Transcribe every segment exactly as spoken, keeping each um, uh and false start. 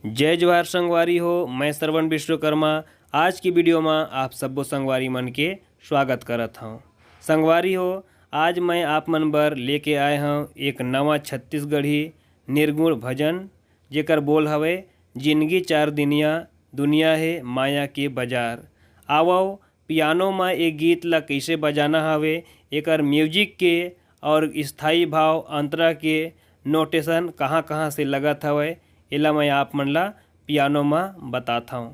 जय जोहार संगवारी हो, मैं श्रवण विश्वकर्मा। आज की वीडियो में आप सब्बो संगवारी मन के स्वागत करत हौं। संगवारी हो, आज मैं आप मन बर लेके आए हौं एक नवा छत्तीसगढ़ी निर्गुण भजन, जेकर बोल हवे, "जिनगी चार दिनिया, दुनिया हे माया के बाजार।" आवव, पियानो म ए गीत ला कइसे बजाना हवे, एकर म्यूजिक के और स्थाई भाव अंतरा के नोटेशन कहाँ-कहाँ से लगत हवय, एला मैं आप मन ला पियानो म बतात हौं।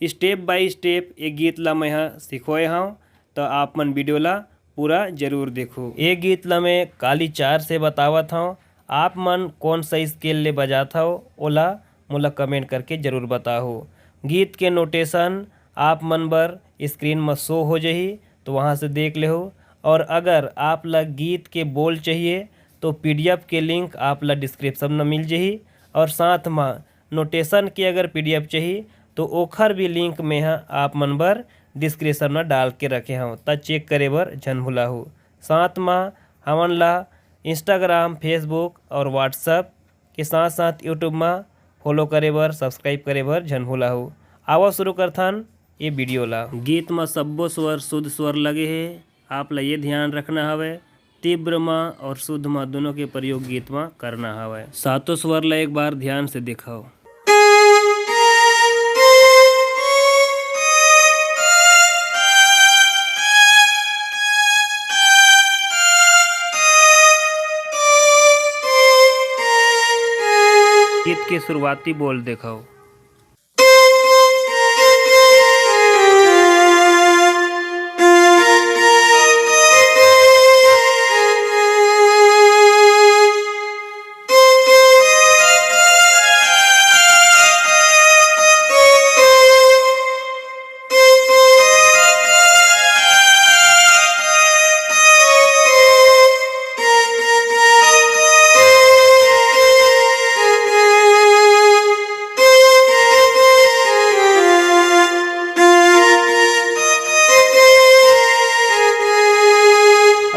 स्टेप बाय स्टेप ए गीत ला मैं ह सिखोए हौं, त आप मन वीडियो ला पूरा जरूर देखू। ए गीत ला मैं काली चार से बतावत हौं, आप मन कौन सा स्केल ले बजात हव, ओला मोला कमेंट करके जरूर बताहू। गीत के नोटेशन आप मन बर स्क्रीन म शो हो जही, तो वहाँ से देख लेहू। और अगर आप ला गीत के बोल चाहिए, तो पीडीएफ के लिंक आप ला डिस्क्रिप्शन में मिल जही। और साथ म नोटेशन के अगर पीडीएफ चाहिए, तो ओखर भी लिंक में ह आप मन बर डिस्क्रिप्शन में डाल के रखे हौं, त चेक करे बर झन भुलाहू। साथ म हमन ला Instagram, Facebook और WhatsApp के साथ-साथ YouTube म फॉलो करे बर, सब्सक्राइब करे बर झन भुलाहू। आवा शुरू करथन ये वीडियो ला। गीत म सब्बो स्वर शुद्ध स्वर लगे हे, आप ला ये ध्यान रखना हवय, तीव्र म और शुद्ध म दोनों के प्रयोग गीत म करना हवय। सातों स्वर ला एक बार ध्यान से देखव। गीत के शुरुआती बोल देखव।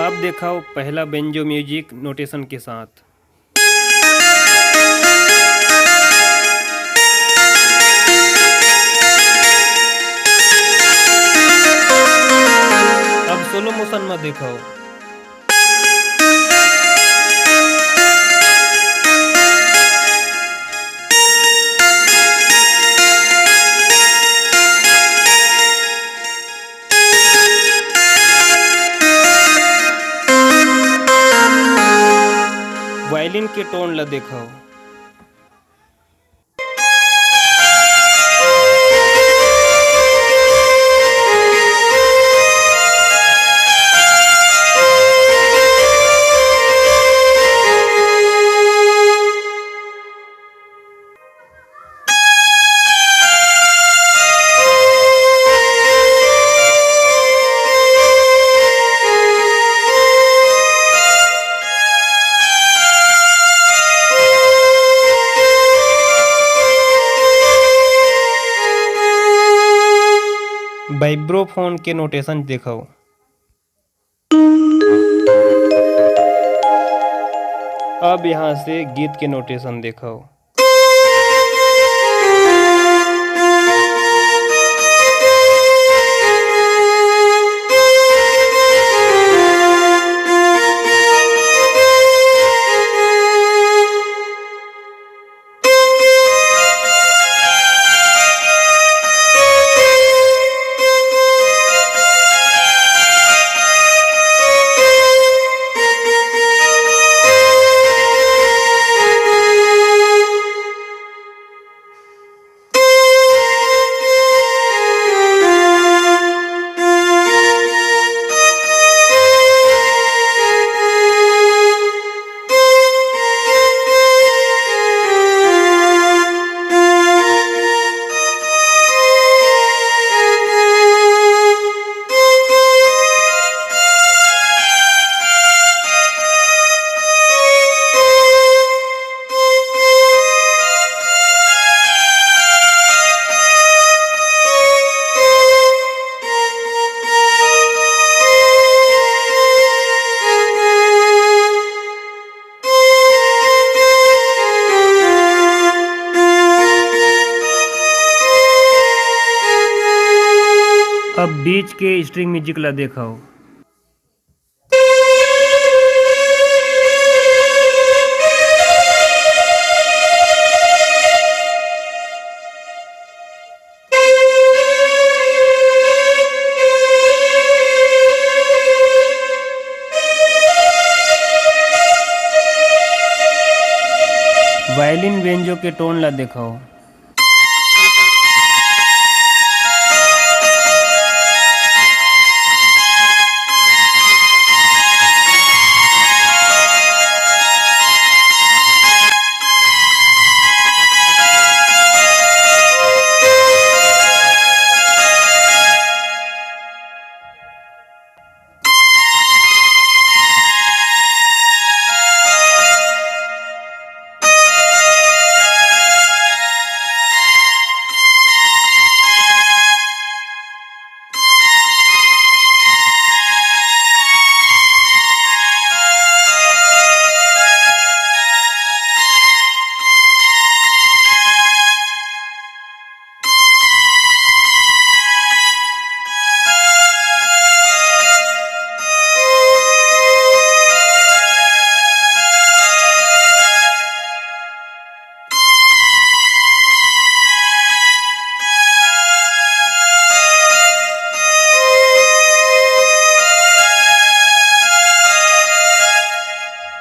अब देखव पहला बेंजो म्यूजिक नोटेशन के साथ। अब स्लो मोशन में देखव। वायलिन के टोन ला देखव। वाइब्रोफोन के नोटेशन देखव। अब यहाँ से गीत के नोटेशन देखव। बीच के string music ला देखव। Violin banjo के tone ला देखव।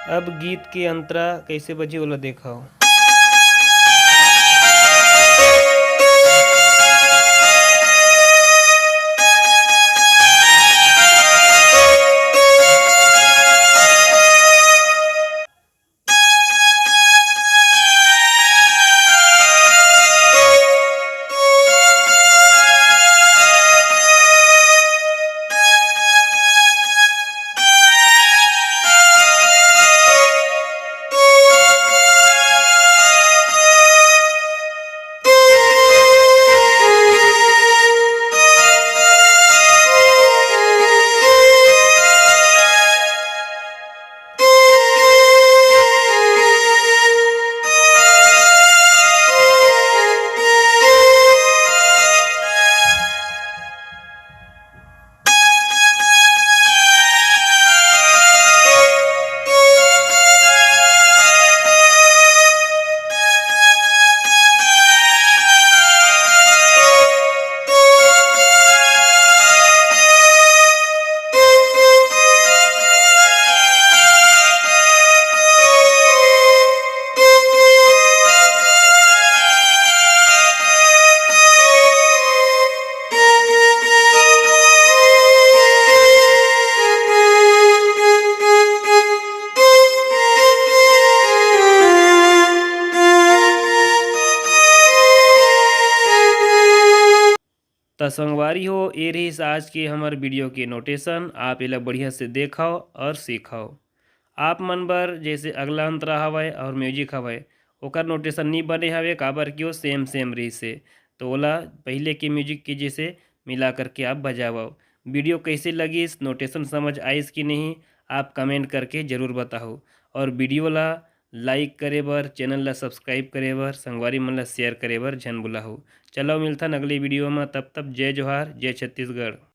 अब गीत के अंतरा कइसे बजही, ओला देखव। त संगवारी हो, ए रहिस आज के हमर वीडियो के नोटेशन। आप एला बढ़िया से देखव और सीखव। आप मन बर जैसे अगला अंतरा हवय और म्यूजिक हवय, ओकर नोटेशन नी बने हवे, काबर कि वो सेम सेम रहिस हे। तो ओला पहिले के म्यूजिक के जैसे मिला करके आप बजावव। वीडियो कैसे लगिस, नोटेशन समझ आइस कि नहीं, आप कमेंट करके जरूर बताहू। और वीडियो ला लाइक करे बर, चैनल ला सब्सक्राइब करे बर, संगवारी मन ला शेयर करे बर झन भुलाहू। चलो मिलथन अगले वीडियो में, तब तक जय जोहार, जय छत्तीसगढ़।